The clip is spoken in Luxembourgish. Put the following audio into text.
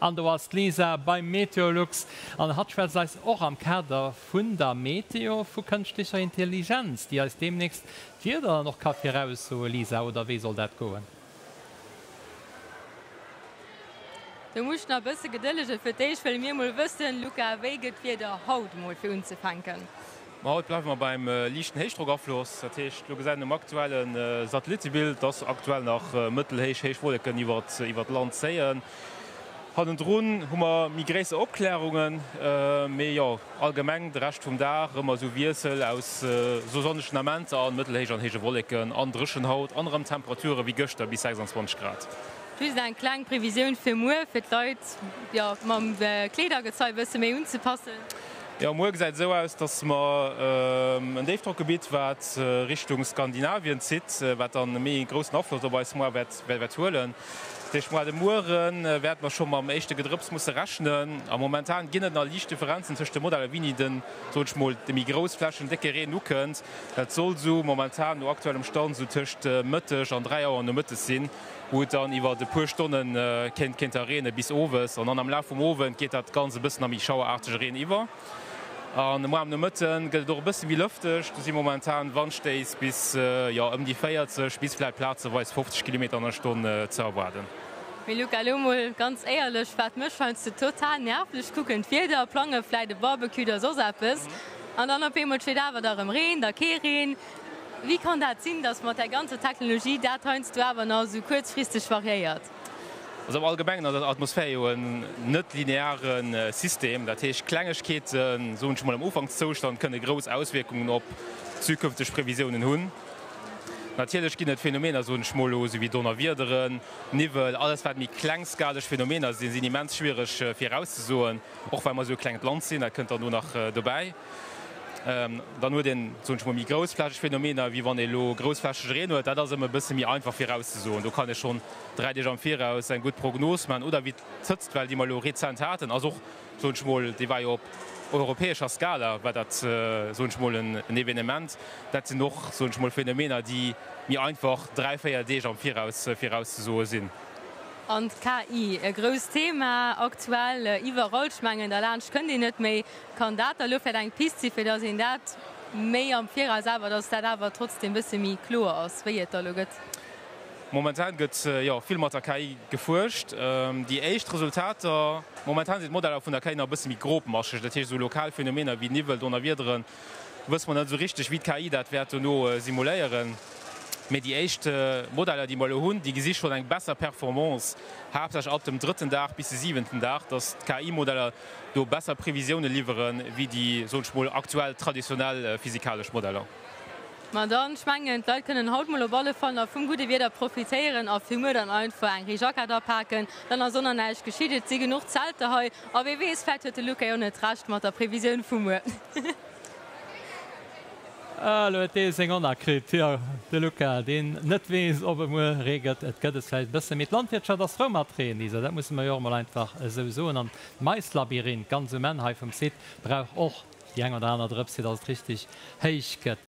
An do ass d'Lisa beim Meteolux an hatt schwätzt eis och am Kader vun der Meteo vu kënschtlecher Intelligenz, déi eis deemnächst d'Wieder dann och ka viraussoen. Lisa, oder wéi soll dat goen? Do muss ech nach e bësse gedëllegen. Fir d'éischt wëlle mir mol wëssen, Luca, wéi gëtt d'Wieder haut mol fir unzefänken? Ma haut bleiwe mer beim liichten Héichdrockafloss. Dat heescht, lo gesäit een um aktuelle Satellittebild, dass aktuell nach mëttelhéich héich Wolleken iwwert d'Land zéien. Hannendrun hu mer méi gréisser Opklärungen, mee jo, allgemeng de Rescht vum Dag ëmmer esou Wiessel aus esou sonnegen Amenter an mëttelhéich an héije Wolleken an dréchen haut an erëm Temperature wéi gëschter bis 26 Grad. Just eng kleng Previsioun fir muer, fir d'Leit jo mam Kleedergezei bësse méi unzepassen. Jo, muer gesäit esou aus, dass mer en Déifdrockgebitt, wat Richtung Skandinavien zitt, wat dann e méi groussen Afloss op eis muer wäert huelen. Dat heescht, muer de Muere wäerte mer scho mam éischte Gedrëps musse rechnen. A momentan ginn et nach liicht Differenzen tëscht de Modeller, wéini den, soen ech mol, de méi groussflächegen décke Reen ukënnt. Dat soll esou momentan no aktuellem Stand esou tëscht Mëtteg an 3 Auer nomëttes sinn, wou et dann iwwert e puer Stonne kéint kéint da reene bis owes. An dann am Laf vum Owend geet dat Ganzt e bëssen a méi schaueraartege Reen iwwer. An muer am Nomëtte gëtt et och e bësse méi lëfteg, do si momentan Wandstéiss bis, jo, ëm déi 40 bis vläit plazeweis 50 Kilometer an der Stonn ze erwaarden. Mee Luca, elo mol ganz éierlech, wat mech heiansdo total nervt, ech kucken d'Wieder, plange vläit e Barbecue oder soss eppes an dann op eemol steet awer da rëm Reen, da kee Reen. Wéi kann dat sinn, datt mat där ganzer Technologie dat heiansdo awer nach esou kuerzfristeg variéiert? Also am Allgemengen ass Atmosphär jo en net lineare System. Dat heescht, Klengegkeeten, soen ech mol, am Ufankszoustand kënne grouss Auswierkungen op zukünfteg Previsiounen hunn. Natierlech ginn et Phänomener, soen ech mol elo, esou wéi Donnerwiederen, Niwwel, alles wat méi klengskaleg Phänomener sinn, sinn immens schwiereg virauszesoen, och well mer esou e klengt Land sinn, dat kënnt dann do nach dobäi. Dann huet een, soen ech mol, méi groussflächeg Phänomener, wéi wann ee elo groussflächeg Reen huet. Dat ass ëmmer e bësse méi einfach virauszesoen. Do kann ee schonn 3 Deeg am Viraus eng gutt Prognos maachen. Oder wéi d'Hëtztwell, déi mer elo rezent haten, ass och, soen ech mol, déi war jo op europäescher Skala war dat, soen ech mol, en Evenement. Dat sinn och, soen ech mol, Phänomener, déi méi einfach 3, 4 Deeg am Viraus virauszesoe sinn. An d'KI, e grousst Thema aktuell iwwerall. Ech mengen, derlaanscht kënnt een net méi. Kann dat da lo vläicht eng Pist si fir datt een dat méi am Viraus awer, datt dat awer trotzdem bësse méi kloer ass, wéi et da lo gëtt? Momentan gëtt jo vill mat der KI gefuerscht. Déi éischt Resultater, momentan sinn d'Modeller vun der KI nach e bësse méi grobmascheg, dat heescht esou lokal Phänomener wéi Niwwel, Donnerwiederen, wësse mer net esou richteg, wéi d'KI dat wäert dono simuléieren. Mee déi éischt Modeller, déi mer elo hunn, déi gesi schonn eng besser Performance, haaptsächlech ab dem drëtten Dag bis de siwenten Dag, datt d'KI-Modeller do besser Previsioune liwweren, wéi déi, soen ech mol, aktuell traditionell physikalesch Modeller. Ma dann, ech mengen, d'Leit kënnen haut mol op alle Fall nach vum gudde Wieder profitéieren a fir muer dann einfach eng Reejackett apaken. Dann ass och nach näischt geschitt, et si genuch Zelter hei a wee weess, vläit huet de Luca jo net Recht mat der Previsioun vu muer. Ah, elo huet dee seng Onna kritt, jo, de Luca, deen net weess, ob et muer Ree gëtt. Et gëtt es vläicht e bëssen, mee d'Landwirtschaft ass frou mat Reen, Lisa, dat musse mer jo och emol einfach esou soen. An d'Maislabyrinth ganz um Enn hei vum Site brauch och déi eng oder aner Drëps, fir datt et richtig héich gëtt.